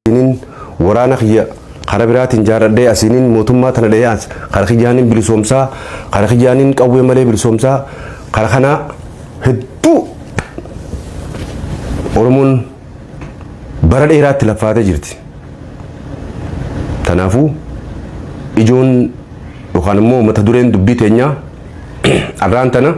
Asiinin waraana kiyya karaa biraatiin jaaradhee, asiinin mootummaa tana dhahee, as karaa kiyyaaniin bilisoomsaa, karaa kiyyaaniin qawwee malee bilisoomsaa, karaa kanaa hedduu Oromoon bara dheeraatti laffaatee jirti. Kanaafuu ijoon yookaan immoo mata dureen dubbii teenyaa arraan tana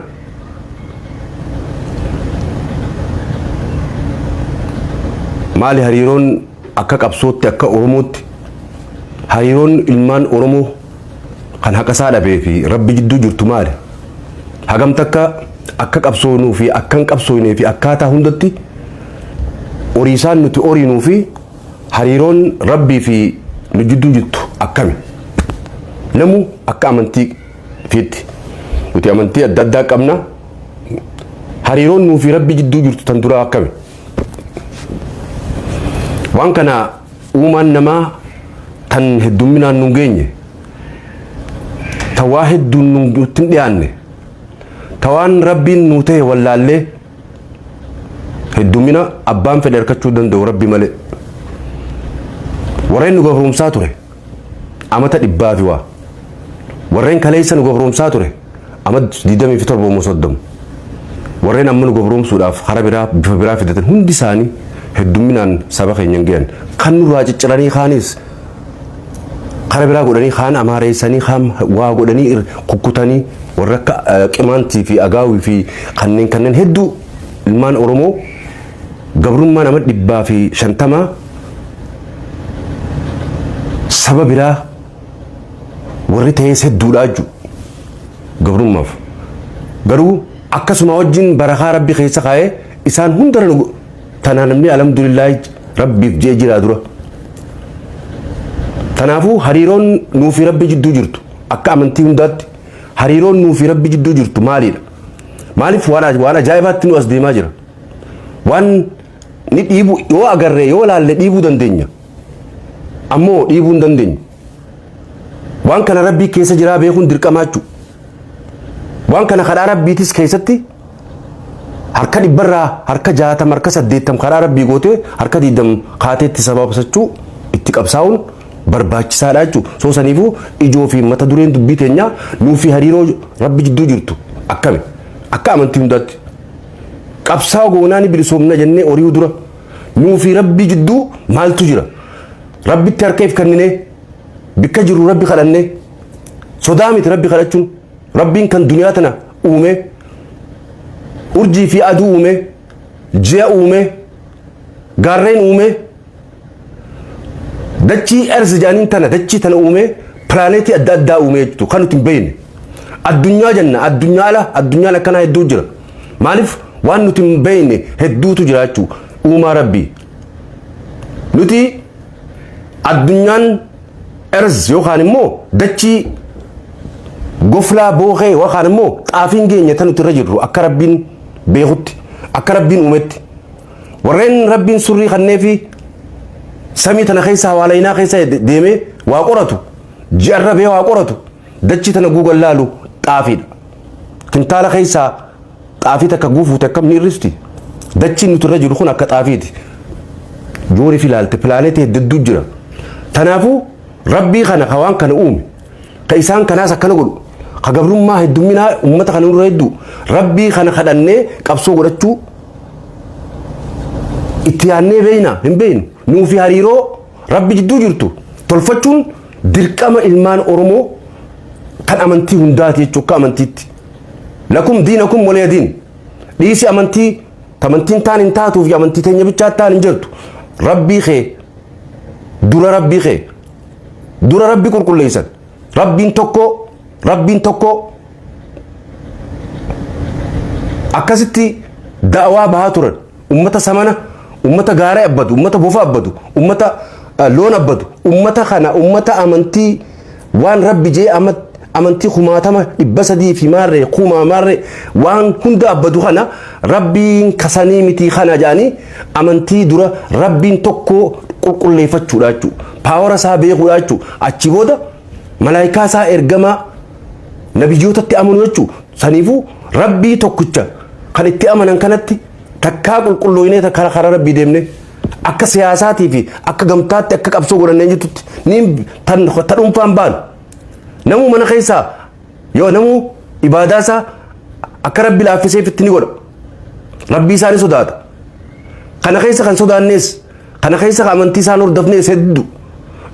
maali? Hariiroon akka qabsootti, akka Oromootti, hariiroon ilmaan Oromoo kan haqa isaa dhabee fi Rabbi jidduu jirtu maali? Hagam takka akka qabsoonuu fi akka hin qabsoonee fi akkaataa hundatti horiisaan nuti horiinuu fi hariiroon Rabbii fi nu jidduu jirtu akkami? Namu akka amantii fiitti, nuti amantii adda addaa qabna. Hariiroon nuu fi Rabbi jidduu jirtu tan duraa akkami? Waan kana uumaan namaa tan heddumminaan nun geenye, ta waa hedduun nutti hin dhiyaanne, ta waan Rabbiin nuu ta'e wallaallee heddummina abbaan fedhe harkachuu danda'u Rabbi malee. Warreen nu gabroomsaa ture amata dhibbaa fi waa, warreen kaleessa nu gabroomsaa ture ama 27 moo 30, warreen amma nu gabroomsuudhaaf karaa biraa bifa biraa fidatan, hundi isaanii heddumminaan saba keenya hin gahan. Kan nurraa cicciranii kaanis karaa biraa godhanii, kaan amaareessanii, kaan waa godhanii kukkutanii, warra akka Qimaantii fi Agaawii fi kanneen hedduu ilmaan Oromoo gabrummaa nama 150 saba biraa warri ta'es hedduudha jechuudha gabrummaaf. Garuu akkasuma wajjin barakaa Rabbi keessa kaa'ee isaan hundarra nu tanaa namni alhamdulillaahi Rabbiif jee jiraa dura. Kanaafuu hariiroon nuu fi Rabbi jidduu jirtu, akka amantii hundaatti hariiroon nuu fi Rabbi jidduu jirtu maalidha? Maaliif waan ajaa'ibaatti nu as deemaa jira? Waan ni dhiibu yoo agarree yoo laalle dhiibuu dandeenya. Ammoo dhiibuu hin dandeenyu. Waan kana Rabbii keessa jiraa beekuun dirqamaa jechuudha. Waan kana karaa Rabbiitis keessatti harka dhibbarraa harka 60, harka 80 karaa Rabbii gootee, harka 20 kaateetti sababsachuu itti qabsaa'uun barbaachisaadha jechuudha. Soo saniifuu ijoo fi mata dureen dubbii teenyaa nuu fi hariiroo Rabbi jidduu jirtu akkami? Akka amantii hundaatti. Qabsaa'u goonaa ni bilisoomna jennee horii'uu dura nuu fi Rabbi jidduu maaltu jira? Rabbitti harka if kenninee bikka jirru Rabbi kadhannee, sodaa miti Rabbi kadhachuun. Rabbiin kan duniyaa tana uume, urjii fi aduu uume, ji'a uume, gaarreen uume, dachii earth jedhaniin tana, dachii tana uume, pilaaneetii adda addaa uume jechuudha kan nuti hin beekne. Addunyaa jenna, addunyaa ala addunyaan akkanaa hedduu jira. Maaliif waan nuti hin beekne hedduutu jira jechuudha uumaa Rabbii. Nuti addunyaan earth yookaan immoo dachii goflaa bookee yookaan immoo xaafiin geenye tan nuti irra jirru, akka Rabbiin beekutti, akka Rabbiin uumetti, warreen Rabbiin surrii kannee fi samii tana keessa hawaalaynaa keessa deemee waa qoratu, ji'arra bee waa qoratu, dachii tana guugan laalu xaafiidha. Kintaala keessaa xaafii takka guufuute akkam ni irristi? Dachiin nuti irra jiru kun akka xaafiiti. Jooriif ilaalte pilaaneetii hedduu jira. Kanaafuu Rabbii kana ka waan kana uume, ka isaan kanaas akkana godhu, ka gabrummaa heddumminaa uummata kana nurra hedduu, Rabbii kana kadhannee qabsoo godhachuu itti yaadnee beeyna hin beeynu. Nuu fi hariiroo Rabbi jidduu jirtu tolfachuun dirqama ilmaan Oromoo kan amantii hundaati jechuudha akka amantiitti. Lakum diinakum waliya diin. Dhiisi amantii amantiin taan hin taatuu fi amantii teenya bichaa taan hin jirtu. Rabbii kee dura, Rabbii kee dura Rabbi qulqulleessan. Rabbiin tokko, Rabbiin tokko. Akkasitti da'awaa bahaa turan. Ummata samana, ummata gaara abbadu, ummata bofa abbadu, ummata loon abbadu, ummata kana, ummata amantii waan Rabbi jee amantii kumaatama 300 fi maarree kumaa maarree waan hunda abbadu kana, Rabbiin kasanii miti kana jedhanii amantii dura Rabbiin tokko qulqulleeffachuudha jechuudha. Power isaa beekuudha jechuudha. Achi booda malaayikaa isaa ergamaa nabiyyootatti amanu jechuudha. Saniifuu Rabbii tokkicha kan itti amanan kanatti takkaa qulqullooynee karaa Rabbii deemne Akka siyaasaatii fi akka gamtaatti akka qabsoo godhannee jirtutti ni tan ta dhuunfaan baanu. Namuu mana keessaa yoo namuu ibaadaa isaa akka Rabbi laaffiseefitti ni godha. Rabbii isaa ni sodaata. Kana keessa kan sodaannees, kana keessa kan amantii isaan hordofnees hedduu.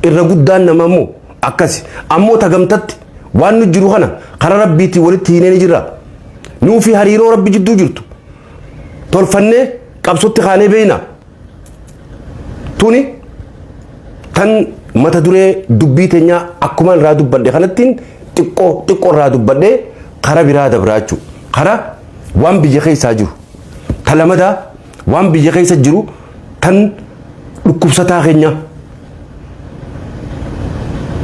Irra guddaan nama immoo akkasi. Ammoo ta gamtatti waan nu jiru kana karaa Rabbiitiin walitti hiinee ni jirra. Nuu fi hariiroo Rabbi jidduu jirtu tolfannee qabsootti kaanee beeyna. Tuni tan mata duree dubbii teenyaa akkuma irraa dubbadhe kanattiin xiqqoo xiqqoo irraa dubbadhee kara biraa dabraa jechuudha. Kara waan biyya keessaa jiru. Ta lamadaa waan biyya keessa jiru tan dhukkubsataa keenya.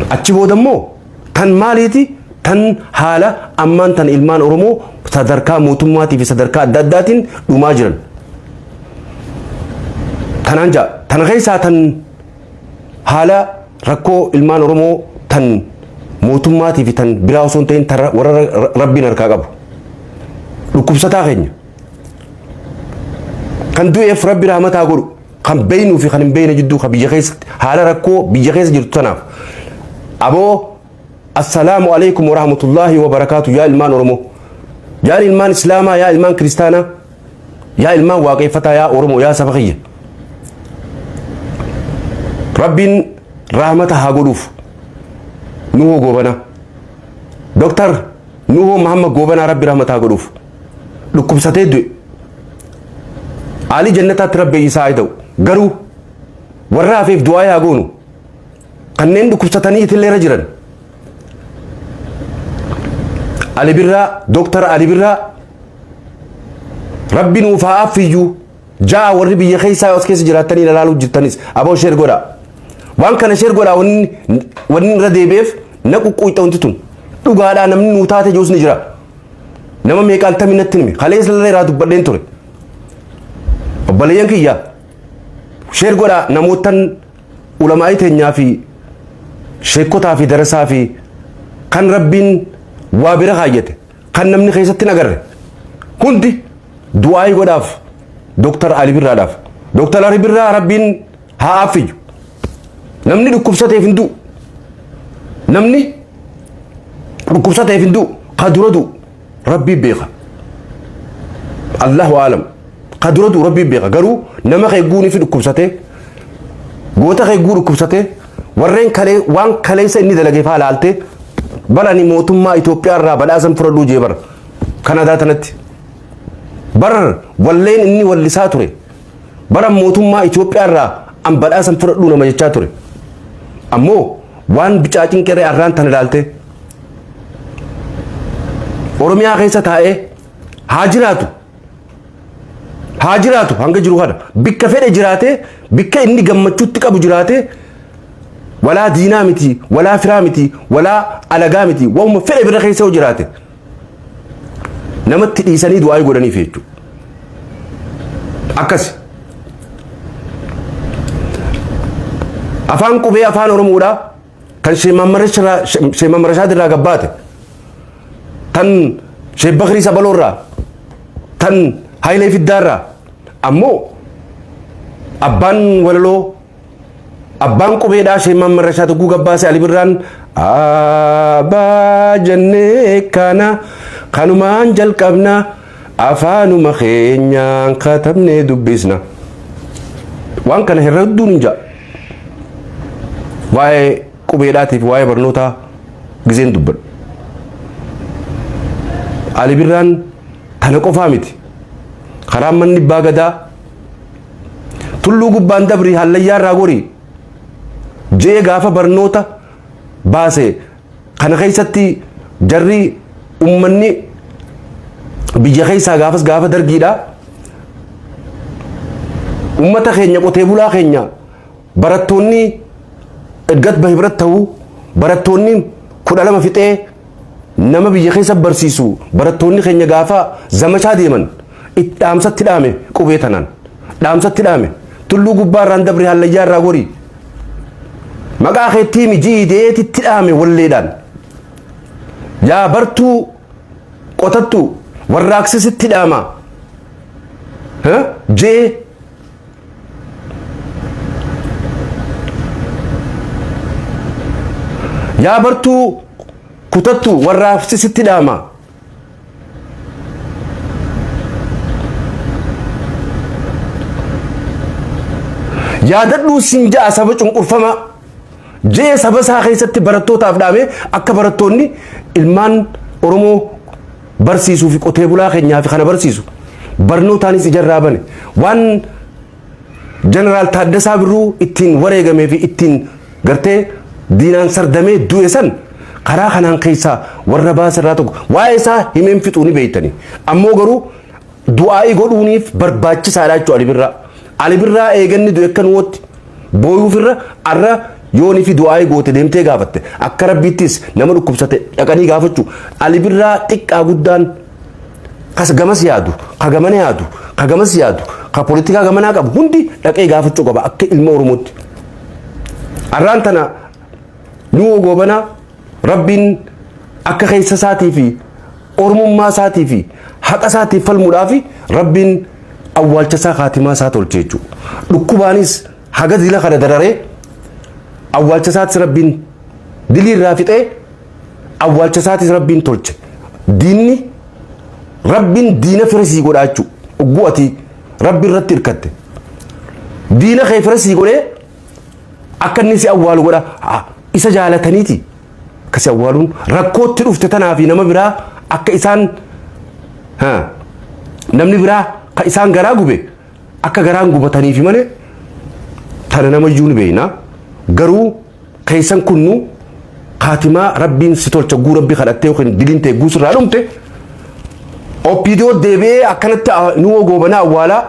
Achi booda immoo tan maaliiti, tan haala ammaan tan ilmaan Oromoo sadarkaa mootummaatii fi sadarkaa adda addaatiin dhumaa jiran. Tanaan jaa tana keessaa tan haala rakkoo ilmaan Oromoo tan mootummaatii fi tan biraa osoo hin ta'in tan warra Rabbiin harkaa qabu. Dhukkubsataa keenya. Kan du'eef Rabbi rahmataa godhu, kan beeynuu fi kan hin beeyne jidduu kan biyya keessatti haala rakkoo biyya keessa jirtu tanaaf. Aboo, assalaamu alaikum wa rahmatullahi wa barakaatu, yaa ilmaan Oromoo. Yaa ilmaan Islaamaa, yaa ilmaan Kiristaanaa, yaa ilmaan Waaqeffataa, yaa Oromoo, yaa saba kiyya. Rabbiin rahmata haa godhuuf. Nuhoo Goobanaa. Dooktar Nuhoo Muhammad Goobanaa Rabbi rahmata haa godhuuf. Dhukkubsatee du'e. Aalii jannataatti Rabbi isaa haa ta'u. Garuu warra hafeef du'aa haa goonu. Kanneen dhukkubsatanii itillee irra jiran. Ali Birraa, Dooktar Ali Birraa, Rabbi nuuf haa affiyyuu. Ja'a warri biyya keessaa as keessa jiraattanii ilaaluu jirtanis aboo share godhaa. Waan kana share godhaa. Wanni irra deebi'eef na quqquuxxa wanti tun. Dhugaadhaa namni nuu taate jirus ni jira. Nama meeqaan tamii natti hime. Kaleessa illee irraa dubbadheen ture. Obboleeyyan kiyya, share godhaa. Namootan ulamaa'ii teenyaa fi sheekotaa fi darasaa fi kan Rabbiin waa bira kaayyate kan namni keessatti hin agarre hundi du'aayii godhaaf Dooktar Ali Birraadhaaf. Dooktar Ali Birraa Rabbiin haa affiyyu. Namni dhukkubsateef hin du'u. Namni dhukkubsateef hin du'u. Ka dura du'u Rabbii beeka. Allahu aalam. Ka dura du'u Rabbii beeka. Garuu nama keeguunii fi dhukkubsatee, goota keeguu dhukkubsatee, warreen kalee waan kaleessa inni dalagee faa laaltee, barani mootummaa Itoophiyaa irraa badhaasan fudhadhuu jee bara. Kanadaa tanatti. Bar walleen inni wallisaa ture. Bara mootummaa Itoophiyaa irraa an badhaasan fudhadhuu nama jechaa ture. Ammoo waan bicaa cinqiree arraan tana ilaalte, Oromiyaa keessa taa'ee haa jiraatu. Haa jiraatu hanga jiru kana. Bikka fedhe jiraatee, bikka inni gammachuutti qabu jiraatee, walaa diinaa miti, walaa firaa miti, walaa alagaa miti, waanuma fedhe bira keessa yoo jiraate. Namatti dhiisanii du'aa godhaniif jechuudha. Akkas. Afaan qubee Afaan Oromoodhaa kan Sheek Mahammad Rashaad irraa gabbaate, tan Sheek Bakrii Sabaloo irraa, tan Hayilee Fiddaa irraa, ammoo abbaan walaloo, abbaan qubeedhaa Sheek Mahammad Rashaad hogguu gabbaase, Ali Birraan abbaa jennee kana kanumaan jalqabna, afaanuma keenyaan katabnee dubbisna. Waan kana herregduun hin ja'a. Waa'ee qubeedhaatiif waa'ee barnootaa gizeen dubbadhu. Ali Birraan tana qofaa miti. Karaan manni abbaa gadaa tulluu gubbaan dabrii hallayyaa irraa gorii jee gaafa barnoota baase kana keessatti jarri ummanni biyya keessaa gaafas gaafa dargiidha. Ummata keenya, qotee bulaa keenya, barattoonni edgat bahibrat ta'uu, barattoonni 12 fixee nama biyya keessa barsiisu, barattoonni keenya gaafa zamachaa deeman itti dhaamsatti dhaame, qubee tanaan dhaamsatti dhaame, tulluu gubbaa irraan dabri hallayyaa irraa gorii maqaa keettii mijii deetitti dhaame walleedhaan, yaa bartuu qotattu warraaqsisitti dhaama jee. Yaa bartuu kutattu warraaf sitti dhaama. Yaadadhuu siin ja'a saba cunqurfamaa. Je'ee saba isaa keessatti barattootaaf dhaamee akka barattoonni ilmaan Oromoo barsiisuu fi qotee bulaa keenyaa fi kana barsiisu barnootaanis ijarraa bane waan Jeneraal Taaddasaa Birruu ittiin wareegamee fi ittiin gartee diinaan sardamee du'e san karaa kanaan keessaa warra baasirraa tokko waa'ee isaa himeen fixuu ni beektani. Ammoo garuu du'aa'ii godhuuniif barbaachisaadha jechuudha Ali Birraa. Ali Birraa eeganni du'e akka nuwootti booyuufirra arra yoonii fi du'aa'ii goote deemtee gaafatte akka rabbiittis nama dhukkubsate dhaqanii gaafachuu Ali Birraa xiqqaa guddaan kas gamas yaadu ka gamana yaadu ka gamas yaadu ka poolitikaa gamanaa qabu hundi dhaqee gaafachuu qaba akka ilma Oromootti. Arraan tana Nuhoo Goobanaa rabbiin akka keessa isaatii fi oromummaa isaatii fi haqa isaatiif falmuudhaaf rabbiin awwaalcha isaa kaatimaa isaa tolche jechuudha. Dhukkubaanis haga dila kana dararee awwaalcha isaatis rabbiin dilii irraa fixee awwaalcha isaatis rabbiin tolche. Diinni rabbiin diina fira sii godhaa jechuudha. Ogguu ati rabbi irratti hirkatte. Diina kee fira sii godhee akka inni si awwaalu godha. Isa jaalataniiti akka si awwaaluun rakkootti dhufte tanaa fi nama biraa akka isaan namni biraa ka isaan garaa gube akka garaan gubataniifi malee tana namayyuu ni beekna. Garuu keessan kunnu kaatimaa rabbiin si tolcha guu rabbi kadhattee yookiin diliin ta'e guusirraa dhumte OPDO deebi'ee akkanatti nuwoo goobanaa awwaalaa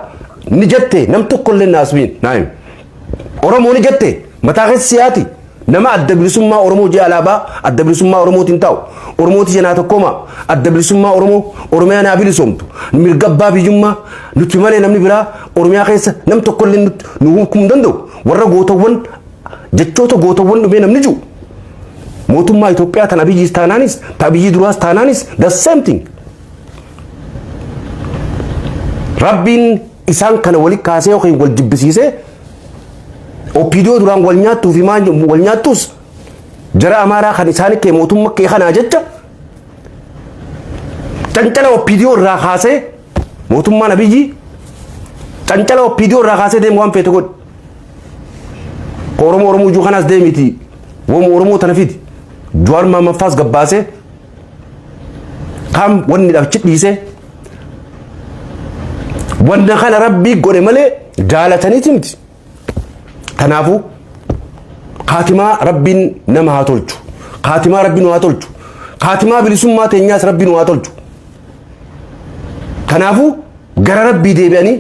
ni jette nam tokkollee naasmiin naayim. Oromoo ni jette mataa keessa siyaati nama adda bilisummaa Oromoo jee alaabaa adda bilisummaa Oromootiin taa'u Oromooti jenaa tokkooma adda bilisummaa Oromoo Oromiyaa naa bilisoomtu mirga abbaa biyyummaa nuti malee namni biraa Oromiyaa keessa nam tokkollee nu hukumuu hin danda'u warra gootawwan jechoota gootawwan dhumee namni jiru mootummaa Itoophiyaa tan Abiyyiis taanaanis ta Abiyyii duraas taanaanis the same thing. Rabbiin isaan kana wali kaasee yookiin wal jibbisiisee OPDO duraan wal nyaattuu fi maal wal nyaattus jara Amaaraa kan isaan kee mootummaa kee kanaa jecha cancala OPDO irraa kaasee mootummaan Abiyyi cancala OPDO irraa kaasee deemu waan feete godhi. Oromoo Oromoo ijuu kanaas deemiti womu Oromoo tana fidi. Jawaar Mahammad gabbaasee kaam wanni achi dhiisee wanna kana rabbii godhe malee jaalataniiti miti. Kanaafuu kaatimaa rabbiin nama haa tolchu. Kaatimaa rabbi nu haa tolchu. Kaatimaa bilisummaa teenyaas rabbi nu haa tolchu. Kanaafuu gara rabbii deebi'anii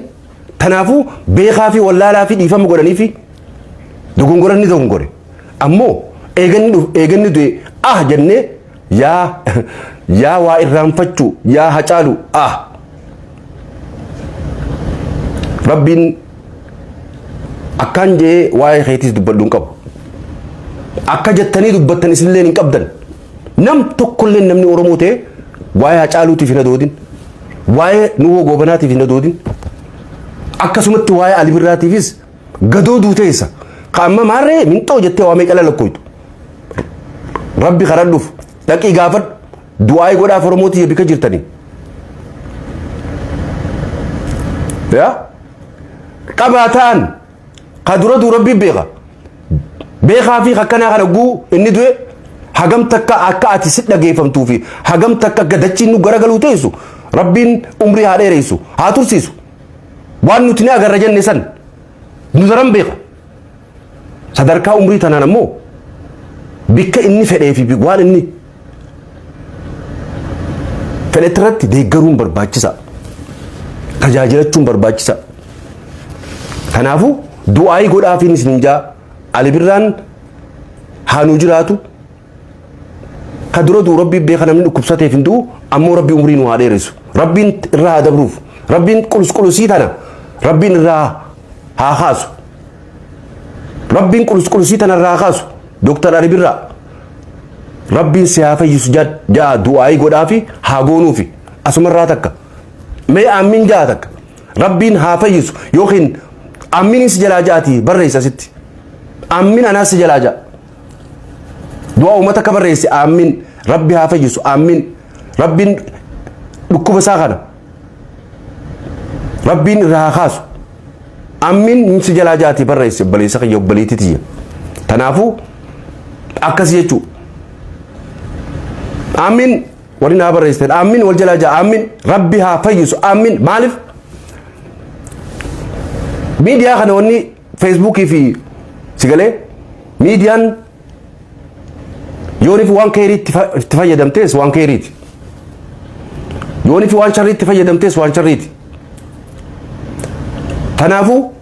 kanaafuu beekaa fi wallaalaa fi dhiifama godhanii fi dogongoran ni dogongore. Ammoo eeganni du'e ah jennee yaa yaa waa irraanfachuu yaa hacaalu ah rabbiin akkaan jee waa'ee keetiis dubbadhu hin qabu. Akka jettanii dubbattan isinillee hin qabdan. Nam tokkollee namni Oromoo ta'e waa'ee Hacaaluutiif hin adoodin. Waa'ee Nuhoo Goobanaatiif hin adoodin. Akkasumatti waa'ee Ali Birraatiifis gadoo duuteessa. Ka amma maarree minxoo jettee waa meeqa lalakkoytu. Rabbi kadhadhuuf dhaqii gaafadhu du'aa'ii godhaaf Oromootii bika jirtanii. Yaa qabaa ta'an ka dura duu rabbi beeka. Beekaa fi akkanaa kana guu inni du'e hagam takka akka ati si dhageeffamtuu fi hagam takka akka dachiin nu garagaluu teessu rabbiin umrii haa dheeressu haa tursiisu. Waan nuti ni agarra jenne san nu daran beeka. Sadarkaa umrii tanaan ammoo bikka inni fedhee fi waan inni fedhetti irratti deeggaruun barbaachisa. Tajaajilachuun barbaachisa. Kanaafuu du'aayii godhaafiin isin jaa Ali Birraan haa nuu jiraatu. Ka dura du'u rabbi beeka namni dhukkubsateef hin du'u ammoo rabbi umrii nu haa dheeressu. Rabbiin irraa haa dabruuf. Rabbiin qulqullusii tana rabbiin irraa haa kaasu. Rabbiin qulqullusii tana irraa haa kaasu. Dooktar Ali Birraa rabbiin si haa fayyisu ja'a du'aayii godhaafi haa goonuufi asumarraa takka. Mee aammin ja'a takka. Rabbiin haa fayyisu yookiin amminiin si jalaa ja'atii barreessa asitti. Ammin anaas si jalaa ja'a. Du'aa uummata akka barreesse, aamiin, Rabbi haa fayyisu, aamiin. Rabbiin dhukkuba isaa kana Rabbiin irraa haa kaasu. Aamiin si jalaa jaati barreesse, obboleessa kiyya, obboleettii tiyya. Kanaafuu akkas jechuu. Aamiin warri naa barreessitan, aamiin wal jalaa jaa, aamiin, Rabbi haa fayyisu, aamiin. Maaliif miidiyaa kana wanni Feesbuukii fi sigalee miidiyaan yoonif waan keerii itti fayyadamtees waan keeriiti. Yoonif waan sharrii itti fayyadamtees waan sharriiti. Kanaafuu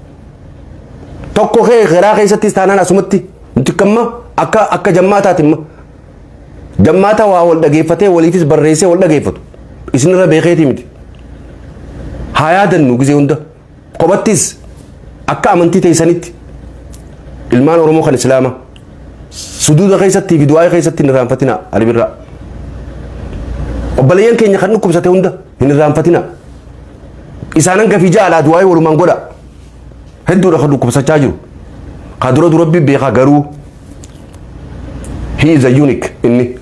tokko kee garaa keessattis taanaan asumatti nuti kamma akka jammaataati imma. Jammaata waa wal dhageeffatee waliifis barreessee wal dhageeffatu. Isinirra beekeetii miti. Haa yaadannu gizee hunda. Kophattis akka amantii teessanitti ilmaan Oromoo kan Islaamaa suduuda keessattii fi du'aa keessatti hin irraanfatina Ali Birraa. Obboleeyyan keenya kan dhukkubsate hunda hin irraanfatina. Isaanan gafii jaalaa du'aa walumaan godha. Hedduudha kan dhukkubsachaa jiru. Ka dura dura beekaa garuu he is a unique inni.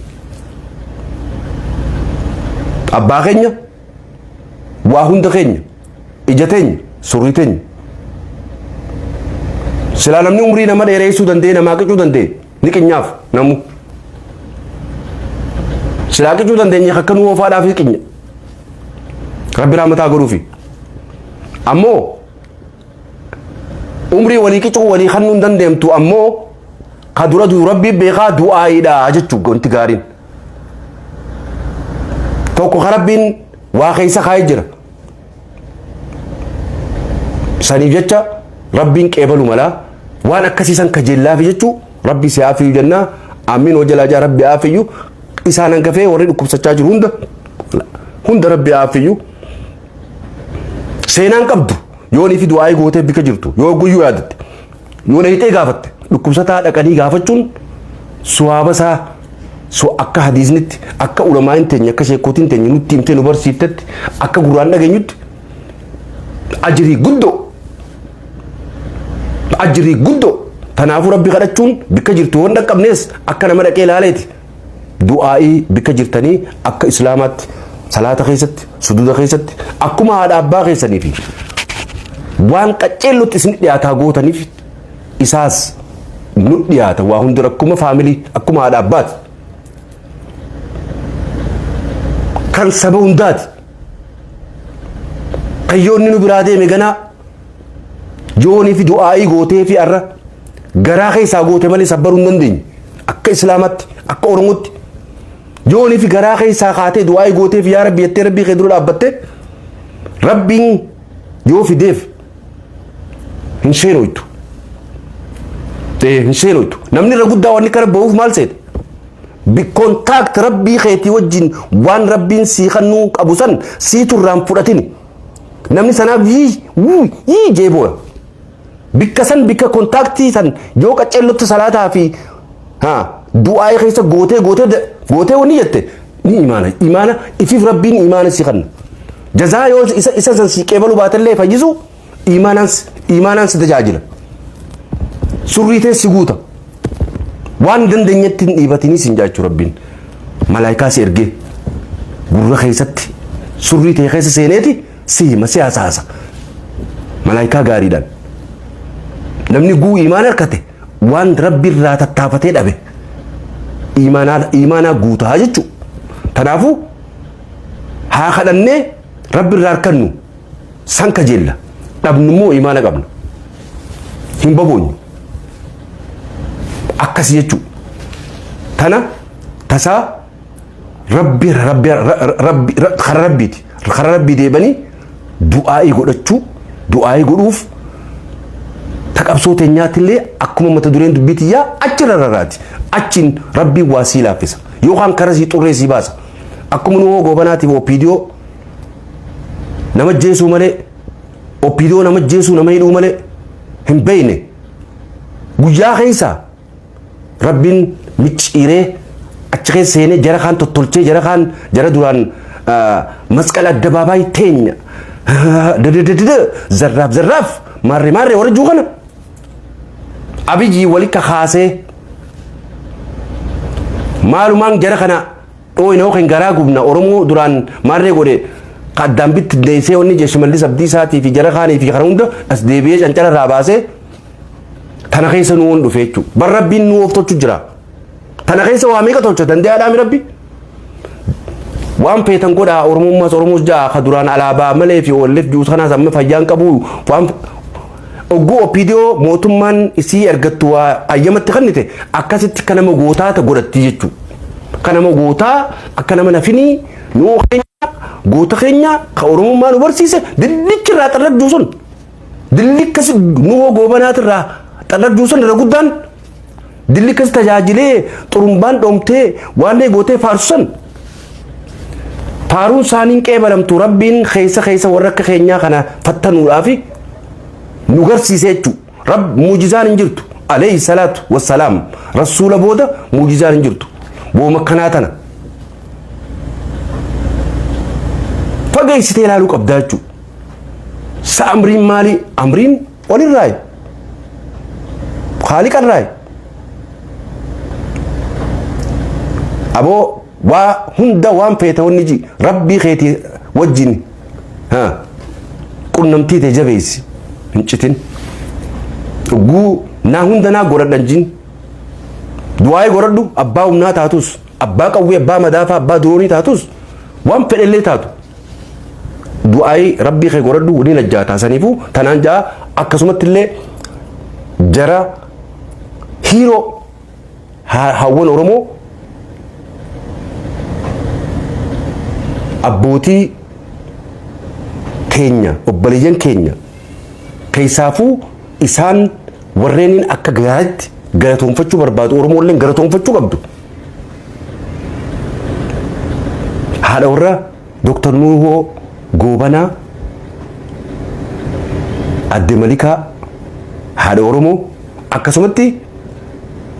Abbaa keenya, waa hunda keenya, ija teenya, surrii teenya. Silaa namni umrii nama dheereessuu danda'e, namaa qicuu danda'e, ni qinyaaf namu. Silaa qicuu dandeenye akka nu oofaadhaaf qinya. Rabbi rahmataa godhuufi. Ammoo umrii walii qicuu walii kannuu hin dandeemtu, ammoo ka dura duu Rabbi beekaa, du'aayiidha jechuun wanti gaariin. Tokko ka Rabbiin waa keessa kaa'ee jira. Saniif jecha Rabbiin qeebalu malaa waan akkasiisan kajeellaafi jechuu. Rabbi si haafiyu jennaa, amiin wajalaa jaa, Rabbi haafiyu. Isaan hangafee warri dhukkubsachaa jiru hunda hunda Rabbi haafiyu. Seenaan qabdu yoonii fi du'aayii gootee bika jirtu yoo guyyuu yaadatte, yoo dhayixee gaafatte, dhukkubsataa dhaqanii gaafachuun suwaaba isaa so akka hadiisnitti, akka ulamaa'in teenya, akka sheekootiin teenya nutti himtee nu barsiiftetti, akka gurraan dhageenyutti ajirii guddoo, ajirii guddoo. Kanaafuu Rabbi kadhachuun bikka jirtu waan dhaqqabnees akka nama dhaqee ilaaleeti du'aa'ii bikka jirtanii akka Islaamaatti salaata keessatti, suduuda keessatti, akkuma haadha abbaa keessanii fi waan qaceellotti isin dhiyaataa gootaniif isaas nu dhiyaata. Waa hundi akkuma family, akkuma haadha abbaati, kan saba hundaati. Kayyoonni nu biraa deeme ganaa yoonii fi du'aa'ii gootee fi arra garaa keessaa goote malee sabbaruu hin dandeenye. Akka Islaamatti, akka Oromootti, yoonii fi garaa keessaa kaatee du'aa'ii gootee fi yaa Rabbi jettee Rabbii kee dura dhaabbatte, Rabbiin yoo fideef hin seenoytu. Hin seenoytu. Namni irra guddaa wanni kana bahuuf maal seete? Contact Rabbii keetii wajjin waan Rabbiin sii kennuu qabu san siitu irraan fudhatini. Namni sanaaf yii wuu yii jee booya. Bikka san, bikka contact san yoo qaceellotti salaataa fi du'aa keessa gootee gootee gootee wanni jette ni imaana imaana ifiif Rabbiin imaana si kenna. Jazaa yoo isa san si qeebaluu baatellee fayyisu imaanaan imaanaan si tajaajila. Surrii tee si guuta. Waan dandeenyetti hin dhiibatinii sin jaachuu Rabbiin. Malaayikaa si ergee gurra keessatti surrii tee keessa seeneeti si hima, si hasaasa. Malaayikaa gaariidhaan. Namni guu imaana harkate waan Rabbi irraa tattaafatee dhabe imaanaa guutaa jechuudha. Kanaafuu haa kadhannee Rabbi irraa harkannu san kajeella. Dhabnu immoo imaana qabna. Hin baboonyu. Akkasi jechuudha. Tana tasaa Rabbi Rabbi Rabbi kara Rabbiiti. Kara Rabbii deebanii du'aa'ii godhachuu, du'aa'ii godhuuf taqabsoo teenyaatillee akkuma mata dureen dubbii tiyyaa achirra rarraati. Achiin Rabbiin waa sii laaffisa. Yookaan kara sii xurree sii baasa. Akkuma nu goobanaatiif OPDO nama jeesuu malee, OPDO nama jeesuu, nama hidhuu malee hin beeyne, guyyaa keessa Rabbiin micciiree achi keessa seenee jara kaan tottolchee, jara kaan jara duraan masqala addabaabaayii teenya dadadadada zarraaf zarraaf maarree maarree warra juu kana Abiyyi wali kakaasee. Maalumaan jara kana dhooyina yookiin garaa gubna Oromoo duraan maarree godhe addaan bitti deessee wanni je Shimallis Abdiisaatii fi jara kaanii fi kana hunda as deebi'ee cancala irraa baasee tana keessa nu waan dhufe jechuudha. Bar Rabbiin nu of tolchu jira. Tana keessa waa meeqa tolcha danda'aadhaami Rabbi? Waan feetan godhaa, Oromummaas Oromoos ja'a ka duraan alaabaa malee fi OLF juus kanaas amma fayyaan qabu. Waan ogguu OPDO mootummaan isii argattu waa ayyamatti kennite akkasitti akka nama gootaa ta godhatti jechuudha. Akka nama gootaa, akka nama nafinii nuu keenya goota keenya ka Oromummaa nu barsiise dillichi irraa xarragduu sun, dilli akkasi Nuhoo Goobanaatirraa xarragduu sun, irra guddaan dilli akkas tajaajilee xurumbaan dhoomtee waan gootee faarsu san faaruun isaaniin qeebalamtu. Rabbiin keessa keessa warra akka keenyaa kana fattanuudhaafi nu garsiise jechuudha. Rab muujizaan hin jirtu. Alayhi salaatu wassalaam. Rasuula booda muujizaan hin jirtu. Booma akkanaa tana. Fageessitee ilaaluu qabdaa jechuudha. Sa amriin maali? Amriin olirraayi. Haaliqarraayi. Aboo, waa hunda waan feete wanni ji Rabbii keetii wajjin qunnamtii ta'e jabeessi, hin citin. Dhuguu naa hunda naa godhadhan jin. Du'aa'ee godhadhu. Abbaa humnaa taatus, abbaa qawwee, abbaa madaafaa, abbaa duroonii taatus, waan fedhellee taatu. Du'aa'ee Rabbii kee godhadhu, ni najjaataa. Saniifuu tanaan ja'a. Akkasumatti illee jara hiiroo hawwan Oromoo, abbootii keenya, obboleeyyan keenya keessaafuu isaan warreeniin akka gaariitti galatoonfachuu barbaadu, Oromoolleen galatoonfachuu qabdu. Haadha warra Dr. Nuhoo Goobanaa, Adde Malikaa, haadha Oromoo, akkasumatti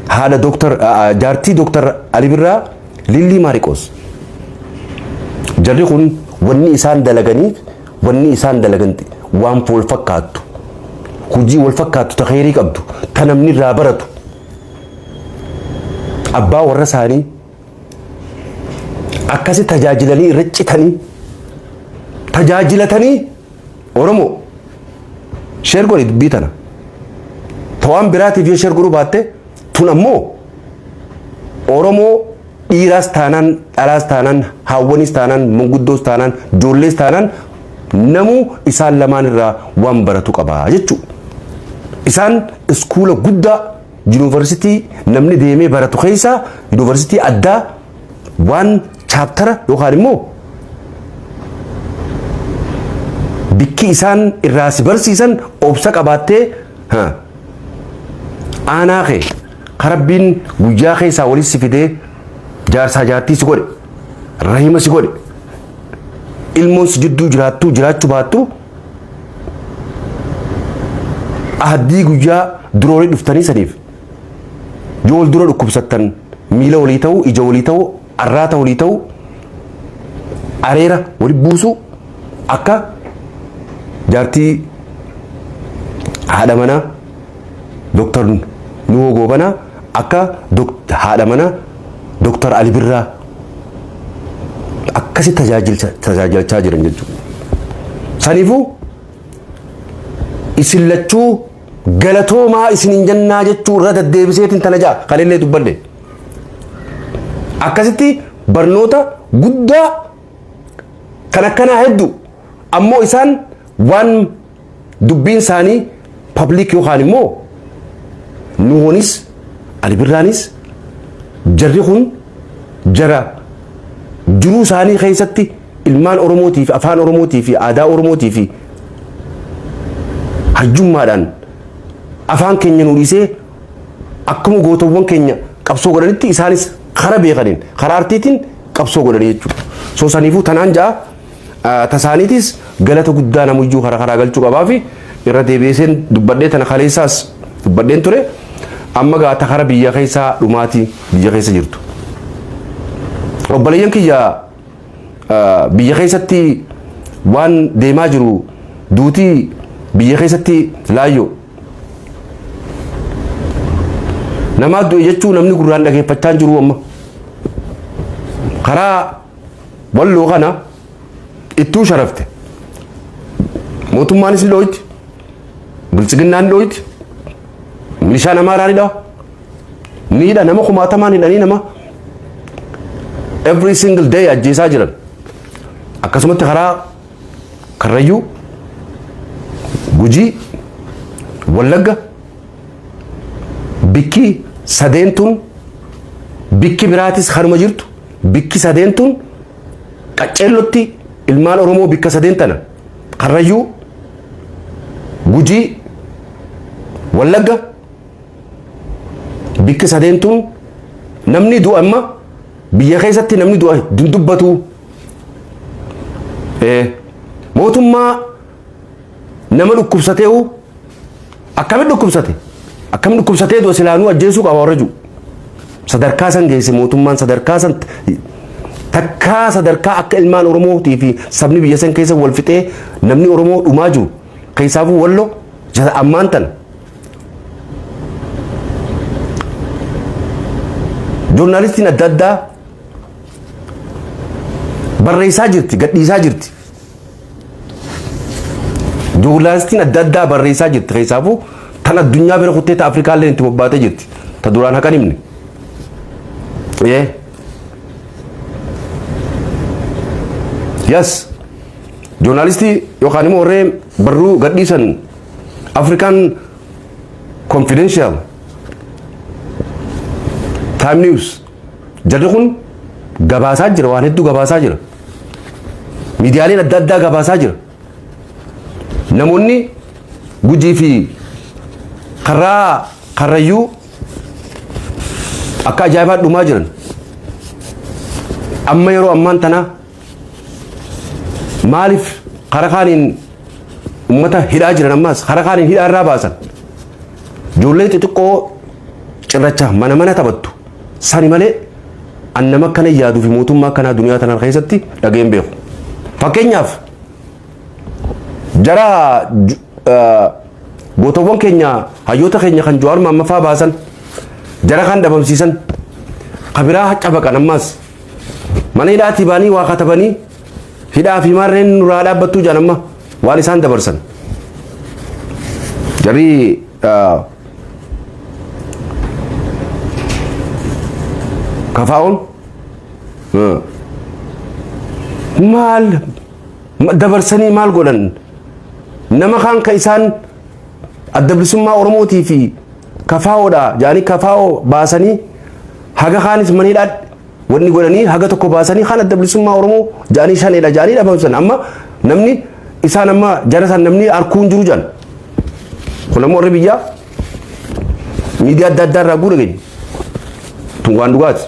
haadha Dr. jaartii Dr. Ali Birraa, Lillii Maariqoos. Jarri kun wanni isaan dalaganii, wanni isaan dalagan waan wal fakkaattu. Hojii wal fakkaattu ta kheyrii qabdu, ta namni irraa baratu. Abbaa warra isaanii akkasi tajaajilanii, irra citanii tajaajilatanii. Oromoo, share godhi dubbii tana. Tawaan biraatiif yoo share godhuu baatte, tun ammoo Oromoo dhiiraas taanaan, dhalaas taanaan, haawwanis taanaan, manguddoos taanaan, ijoollees taanaan, namuu isaan lamaan irraa waan baratu qaba jechuudha. Isaan iskuula guddaa, yuunivarsiitii namni deemee baratu keessaa yuunivarsiitii addaa, waan chapter yookaan immoo bikki isaan irraa si barsiisan obsa qabaattee aanaa kee karabbiin guyyaa keessaa walitti si fidee jaarsaa jaartii si godhe, rahima si godhe, ilmoon si jidduu jiraattuu jiraachuu baattu, ahaddii guyyaa duroolee dhuftanii saniif yoo wal dura dhukkubsattan miila walii ta'uu, ija walii ta'uu, arraata walii ta'uu, areera wali buusuu, akka jaartii haadha manaa Dooktar Nuhoo Goobanaa, akka haadha manaa Dooktar Ali Birraa akkasi tajaajilchaa jiran jechuudha. Saniifuu isin lachuu galatoomaa isinin jennaa jechuu irra deddeebiseetiin tana ja'a kalellee dubbadhe. Akkasitti barnoota guddaa kan akkanaa hedduu ammoo isaan waan dubbiin isaanii public yookaan immoo Nuhoonis Ali Birraanis jarri kun jara jiruu isaanii keessatti ilmaan Oromootii fi afaan Oromootii fi aadaa Oromootii fi hajjummaadhaan afaan keenya nu dhiisee akkuma gootawwan keenya qabsoo godhanitti isaanis karaa beekaniin karaa artiitiin qabsoo godhanii jechuudha. So saniifuu tanaan ja'a, tasaaniitis galata guddaa namuyyuu karaa karaa galchuu qabaa fi irra deebi'eeseen dubbadhee, tana kaleessaas dubbadheen ture. Amma gaa ta kara biyya keessaa dhumaatii biyya keessa jirtu. Obboleeyyan kiyya, biyya keessatti waan deemaa jiru, duutii biyya keessatti laayyoo. Namaa du'e jechuu namni gurraan dhageeffachaa jiru amma. Karaa Walloo kana ittuu sharafte. Mootummaanis ni dhooyti. Biltsiginnaan ni dhooyti. Milishaan Amaaraa ni dhawa. Ni hidha, nama kumaatamaan hidhanii nama every single day ajjeesaa jiran. Akkasumatti karaa Karrayyuu, Gujii, Wallagga, bikki sadeen tun, bikki biraatis kanuma jirtu, bikki sadeen tun qacceellotti ilmaan Oromoo bikka sadeen tana, Karrayyuu, Gujii, Wallagga, bikki sadeen tun namni du'a, amma biyya keessatti namni du'a dubbatu. Mootummaa nama dhukkubsateehu akkamitti dhukkubsate, akkam dhukkubsatee du'a, silaanuu ajjeesuu qaba warra jiru sadarkaa san geesse. Mootummaan sadarkaa san takkaa sadarkaa akka ilmaan Oromootii fi sabni biyya san keessa wal fixee namni Oromoo dhumaa jiru, keessaafuu Wallo ammaan tana. Joornaalistiin adda addaa barreessaa jirti, gadhiisaa jirti. Joornaalistiin adda addaa barreessaa jirti, keessaafuu tan addunyaa bira kuttee ta Afrikaallee itti bobbaatee jirti. Ta duraan haqan himne. Yes. Joornaalistii yookaan immoo warreen barruu gadhiisan, African Confidential, Time News, jarri kun gabaasaa jira, waan hedduu gabaasaa jira. Miidiyaaleen adda addaa gabaasaa jira. Namoonni Gujii fi karaa Karrayyuu akka ajaa'ibaa dhumaa jiran. Amma yeroo ammaan tana maaliif kara kaaniin ummata hidhaa jiran, ammaas kara kaaniin hidhaa irraa baasan? Ijoollee xixiqqoo cirracha mana mana taphattu sani malee an nama akkana yaaduu fi mootummaa akkanaa duniyaa tana keessatti dhageen beeku. Fakkeenyaaf, jara gootawwan keenya, hayyoota keenya kan Jawaar Maammaffaa baasan, jara kan dhabamsiisan, kabiraa cabaqan, ammaas mana hidhaatii baanii waa katabanii hidhaa fi maarreen nurraa dhaabbattuu jedhan, amma waan isaan dabarsan. Jarri kafaa'oon maal dabarsanii, maal godhan? Nama kaan ka isaan Adda Bilisummaa Oromootii fi kafaa'oodha jedhanii kafaa'oo baasanii, haga kaanis mana hidhaa wanni godhanii, haga tokko baasanii kan Adda Bilisummaa Oromoo jedhanii shaneedha jedhanii dhabamsan. Amma namni isaan amma jara san namni arguu hin jiru jedhan. Kun ammoo warri biyyaa miidiyaa adda addaa irraa guura geenye. Tun waan dhugaati.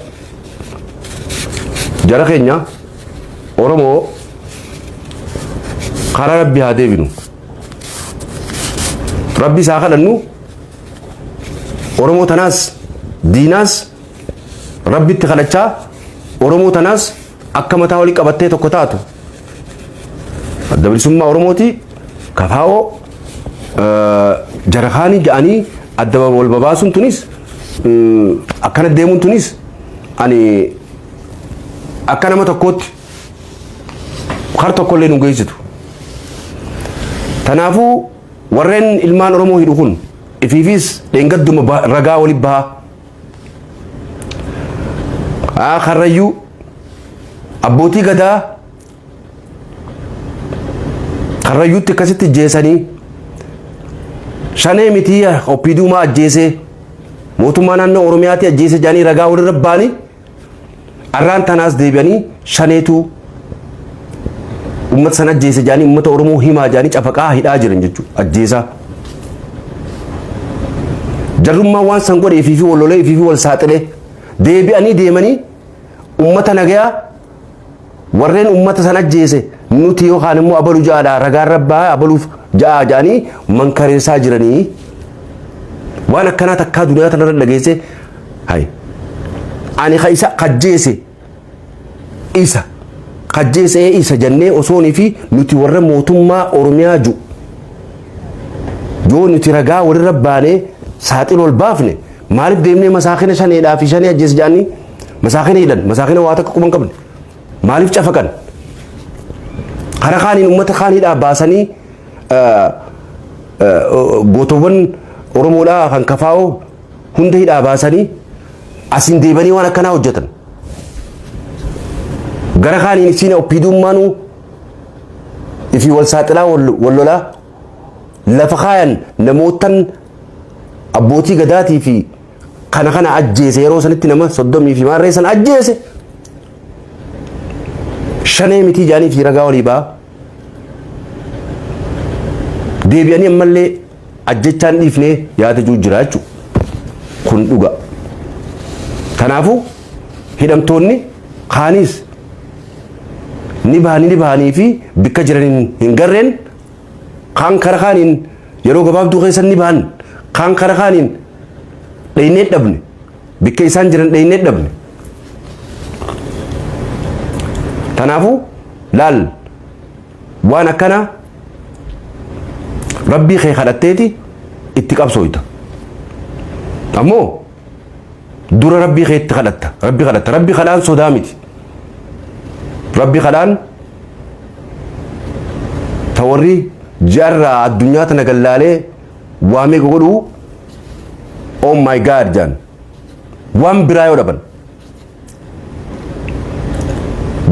Jara keenya Oromoo, karaa Rabbi haa deebinu. Rabbi isaa kadhannu. Oromoo tanaas diinaas Rabbitti kadhachaa, Oromoo tanaas akka mataa walii qabattee tokko taatu, Adda Bilisummaa Oromooti, kafaa'oo, jara kaanii ja'anii adda wal babaasuun tunis, akkana deemuun tunis, ani akka nama tokkootti kar tokkollee nu geessitu. Kanaafuu warreen ilmaan Oromoo hidhu kun ifiifis dheengadduma ragaa walitti bahaa. Karrayyuu abbootii gadaa Karrayyuutti akkasitti jeesanii, shanee mitii, OPDUmaa ajjeesee, mootummaa naannoo Oromiyaatti ajjeese jedhanii ragaa walirra baanii, arraan tanaas deebi'anii shaneetu uummata sana ajjeese jedhanii uummata Oromoo himaa jedhanii cafaqaa hidhaa jiran jechuudha, ajjeesaa. Jarrummaan waan san godhe ifiifi wal lolee, ifiifi wal saaxilee, deebi'anii deemanii uummata nagayaa warreen uummata san ajjeese nuti yookaan immoo abalu ja'aadha, ragaan rabbaa abaluuf ja'a ja'anii mankareessaa jiranii. Waan akkanaa takkaa duniyaa tanarra dhageesse? Hay, ani ka isa kajjeese, isa kajjeese isa jennee osoonii fi nuti warra mootummaa Oromiyaa ju yoo nuti ragaa walirra baanee saaxil ol baafne, maaliif deemnee masaakina shaneedhaa fi shanee ajjeese jedhanii masaakina hidhan, masaakina waa takka quban qabne? Maaliif cafaqan? Kara kaaniin uummata kaaniidhaa baasanii gootowwan Oromoodhaa kan kafaa'oo hunda hidhaa baasanii asiin deebanii waan akkanaa hojjetan. Gara kaaniin isiin OPDUmmaanuu ifii wal saaxilaa wal lolaa lafa kaayan namootan abbootii gadaatii fi kana kana ajjeese yeroo sanitti nama 30 fi maarree san ajjeese. Shanee mitii jaanii fi ragaa walii ba'a. Deebi'anii ammallee ajjechaan dhiifnee yaada jiru jira jechuudha. Kun dhuga. Kanaafuu hidhamtoonni kaanis ni bahanii ni bahanii fi bikka jiran hin garreen kaan kara kaaniin yeroo gabaabduu keessa ni bahan, kaan kara kaaniin dhaynee dhabne, bikka isaan jiran dhaynee dhabne. Kanaafuu laal, waan akkana rabbii kee kadhatteeti itti qabsooyta. Ammoo dura rabbii kee itti kadhatta. Rabbi kadhatta. Rabbi kadhaan sodaa miti. Rabbi kadhaan ta warri ji'arraa addunyaa tana gallaalee waa meeqa godhuu, "Oh my God" jaan, waan biraa yoo dhaban,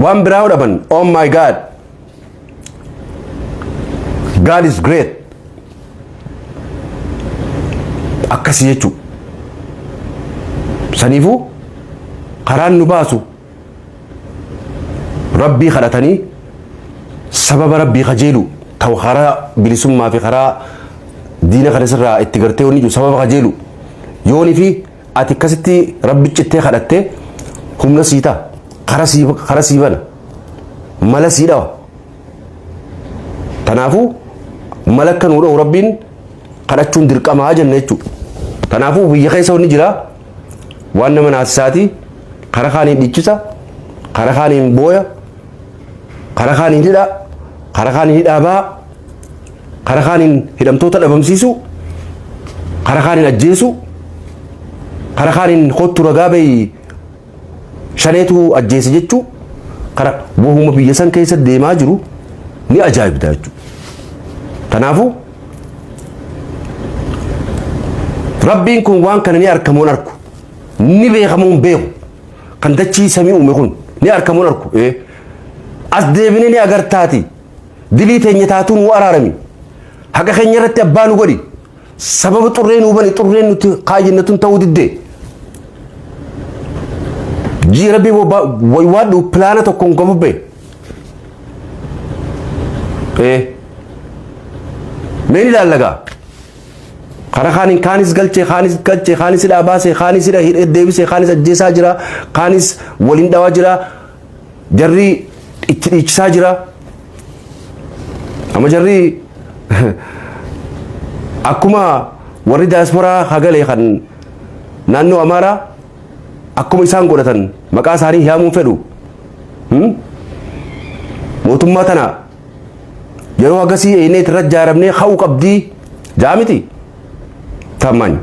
waan biraa yoo dhaban, "Oh my God, God is great," akkasii jechuu. Saniifuu karaan nu baasu rabbii kadhatanii sababa rabbii kajeelu ta'u, karaa bilisummaa fi karaa diina kana sirraa itti gartee wanni jiru sababa kajeelu yoonii fi ati akkasitti rabbi cittee kadhattee humna sii ta'a, kara sii bana, mala sii dhawa. Kanaafuu mala akka nuu dha'u rabbiin kadhachuun dirqamaa jenna jechuudha. Kanaafuu biyya keessa wanni jira waan nama naasisaati. Kara kaaniin dhichisa, kara kaaniin booya, kara kaaniin hidha, kara kaaniin hidhaa ba'a, kara kaaniin hidhamtoota dhabamsiisu, kara kaaniin ajjeesu, kara kaaniin kottu ragaa bahi shaneetu ajjeese jechuu, kara wahuma biyya san keessa deemaa jiru ni ajaa'ibda jechuudha. Kanaafuu rabbiin kun waan kana ni argamuun arku, ni beekamuun beeku, kan dachii samii uume kun ni argamuun arku, as deebinee ni agartaati. Dilii teenya taatuu nu araarami, haqa keenya irratti abbaa nu godhi, sababa xurree nu bani, xurreen nuti kaayyannatun ta'uu diddee jii rabbii waywaadhu pilaana tokkoon qabu bee mee ni ilaallagaa. Kara kaaniin kaanis galchee, kaanis galchee, kaanis hidhaa baasee, kaanis hidha hidhee deebisee, kaanis ajjeesaa jira, kaanis waliin dhawaa jira, jarri itti dhiichisaa jira. Amma jarri akkuma warri daasporaa hagalee kan naannoo Amaaraa akkuma isaan godhatan maqaa isaanii hiyaamuun fedhu. Mootummaa tana yeroo agasii eenee irra ijaaramnee ka'uu qabdii jaamiti tammaañ.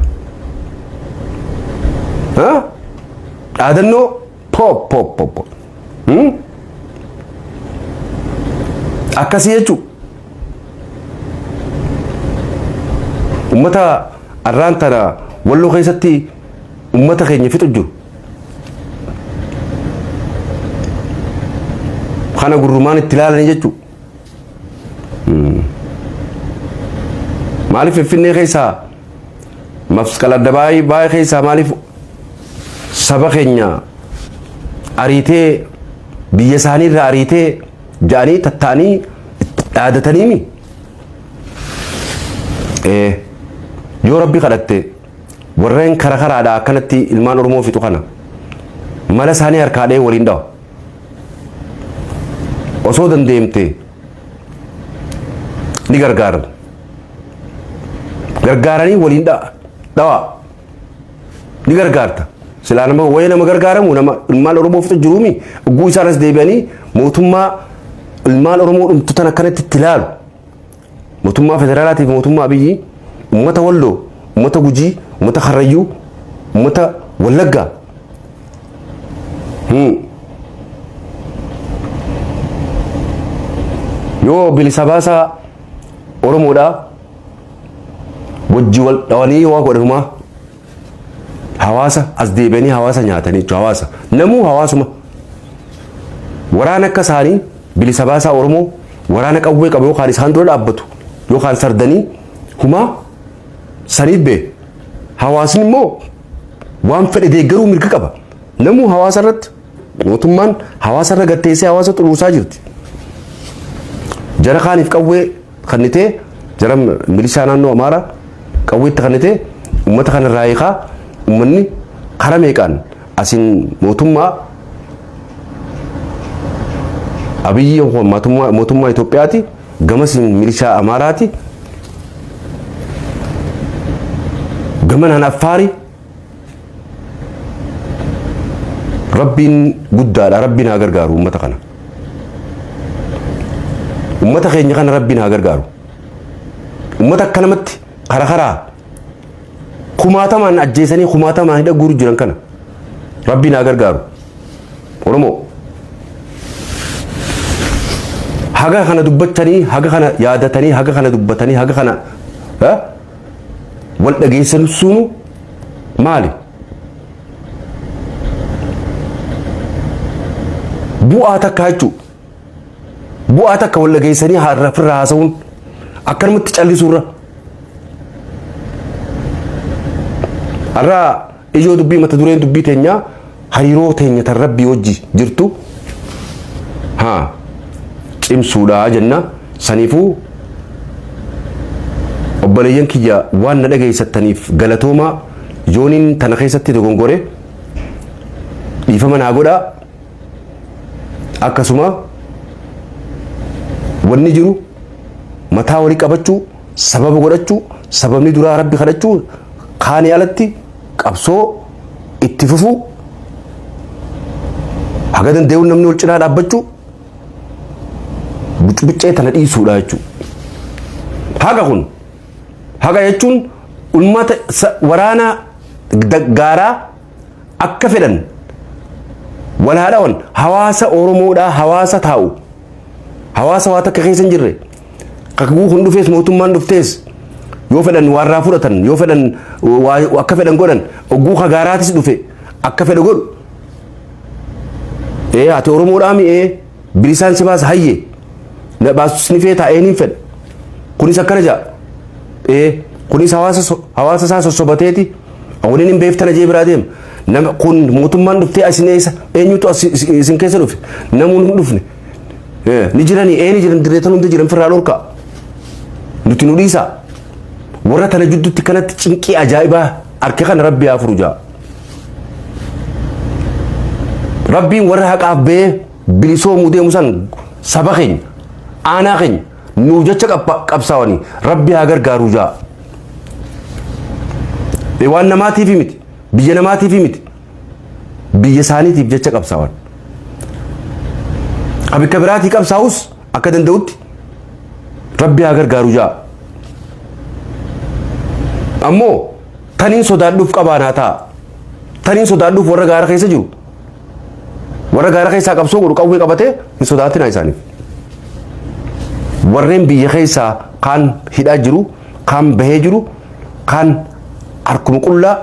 Dhaadannoo pop pop pop. Akkasii jechuun ummata arraan tana Walloo keessatti ummata keenya fixu jiru. Kana gurrumaan itti ilaalanii jechuudha. Maaliif Finfinnee keessaa masqala addabaayii baay'ee keessaa maaliif saba keenya ariitee biyya isaanii irraa ariitee ja'anii tatta'anii dhaadataniimi? Yoo rabbi kadhatte warreen kara karaadhaa akkanatti ilmaan Oromoo fixu kana mala isaanii harkaa dhahee waliin dhawa. Osoo dandeemte ni gargaaran. Gargaaranii waliin dhawa. Ni gargaarta. Silaa nama wayii nama gargaaramu nama ilmaan Oromoo fixu jiruumi ugguu isaan as deebi'anii mootummaa ilmaan Oromoo dhumtu tan akkanatti itti ilaalu. Mootummaa federaalaatiif mootummaa Abiyyi uummata Walloo, uummata Gujii, uummata Karrayyuu, uummata Wallaggaa. Yoo bilisa baasaa Oromoodhaa wajji wal dhawanii waa godhanumaa hawaasa as deebi'anii hawaasa nyaatanii jechuudha. Hawaasa namuu hawaasuma waraana akka isaanii bilisa baasaa Oromoo waraana qawwee qabu yookaan isaan dura dhaabbatu yookaan sardanii humaa saniif bee hawaasni immoo waan fedhe deeggaruu mirga qaba. Namuu hawaasa irratti mootummaan hawaasa irra gatteessee hawaasa xuruursaa jirti. Jara kaaniif qawwee kannitee, jara milishaa naannoo Amaaraa qawweetti kannitee uummata kana irraa hiikaa. Uummanni kara meeqaan asiin mootummaa Abiyyi mootummaa Itoophiyaati, gamasiin milishaa Amaaraati, gamanaan Affaari. Rabbiin guddaadha, Rabbiin haa gargaaru uummata kana. Uummata keenya kana Rabbiin haa gargaaru. Uummata akka namatti kara karaa kumaatamaan ajjeesanii kumaatamaan hidha guuru jiran kana Rabbiin haa gargaaru. Oromoo haga kana dubbatanii, haga kana yaadatanii, haga kana dubbatanii, haga kana wal dhageessan sunu maali? Bu'aa takka jechuudha. Bu'aa takka wal dhageessanii ofirraa haasa'uun akkanumatti callisuurra. Har'a ijoo dubbii, mata dureen dubbii teenyaa hariiroo teenya tan Rabbii wajji jirtu haa cimsuudha jenna. Saniifuu obboleeyyan kiyya, waan na dhageessattaniif galatoomaa. Yooniin tana keessatti dogongore dhiifama naa godhaa. Akkasuma wanni jiru mataa walii qabachuu, sababa godhachuu, sababni duraa Rabbi kadhachuu, kaanii alatti qabsoo itti fufuu, haga danda'uun namni wal cinaa dhaabbachuu, bucbuccee tana dhiisuudha jechuudha. Haga kun haga jechuun ummata waraana gaaraa akka fedhan wal haa dhawan. Hawaasa Oromoodhaa, hawaasa taa'u, hawaasa waa takka keessa hin jirre kakuu kun dhufees, mootummaan dhuftees, yoo fedhan waarraa fudhatan, yoo fedhan waa akka fedhan godhan. Ogguu kagaaraatis dhufe akka fedhe godhu. Ee, ati Oromoodhaa mi'ee bilisaan si baasa, hayye na baasus ni feetaa? Ee, niin fedha. Kunis akkana ja'a. Ee, kunis hawaasa hawaasa isaa sossobateeti waliin hin beeftana jee biraa deema. Nama kun mootummaan dhuftee asin eessa, eenyutu as isin keessa dhufe? Namuun hin dhufne. Ni jiranii? Ee, ni jiran. Dirreetan hunda jiran firraa dhorkaa, nuti nu dhiisaa. Warra tana jidduutti kanatti cinqii ajaa'ibaa harka kana Rabbi haa furu jaa. Rabbiin warra haqaaf ba'ee bilisoomuu deemu san, saba keenya, aanaa keenya nuuf jecha qabsaawanii Rabbi haa gargaaru jaa. Waan namaatiif miti, biyya namaatiif miti, biyya isaaniitiif jecha qabsaawan. Abikka biraatii qabsaa'us akka danda'utti Rabbi haa gargaaru jaa. Ammoo taniin sodaadhuuf qabaanaa ta'a. Taniin sodaadhuuf warra gaara keessa jiru. Warra gaara keessaa qabsoo godhu qawwee qabatee hin sodaatinaa isaaniif. Warreen biyya keessaa kaan hidhaa jiru, kaan bahee jiru, kaan harkuma qullaa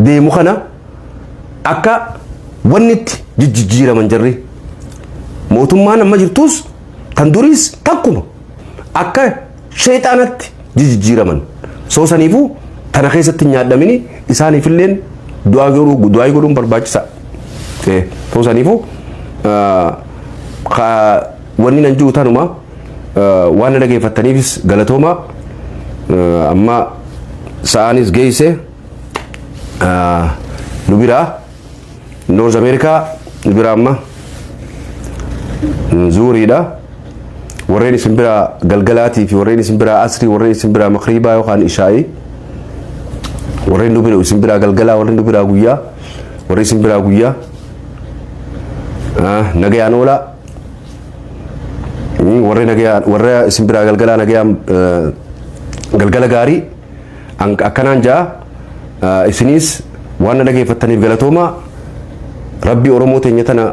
deemu kana akka wanni itti jijjiiraman jarri. Mootummaan amma jirtus tan duriis takkuma akka sheexaanatti jijjiiraman. Soo saniifuu tana keessatti hin nyaadhamini, isaaniifilleen du'aa godhuu, du'aa godhuun barbaachisaa. Soo saniifuu wanni nan jiru tanuma. Waan na dhageeffattaniifis galatooma. Amma sa'aanis geesse nu biraa North America, nu biraa amma zuuriidha. Warreen isin biraa galgalaatii fi warreen isin biraa asrii, warreen isin biraa makriibaa yookaan ishaa'ii, warreen nu biraa isin biraa galgalaa, warreen nu biraa guyyaa, warreen isin biraa guyyaa, nagayaan oolaa. Warreen nagayaan, warra isin biraa galgalaa, nagayaan galgala gaarii akkanaan ja'a. Isiniis waan na dhageeffattaniif galatoomaa. Rabbi Oromoo teenya tana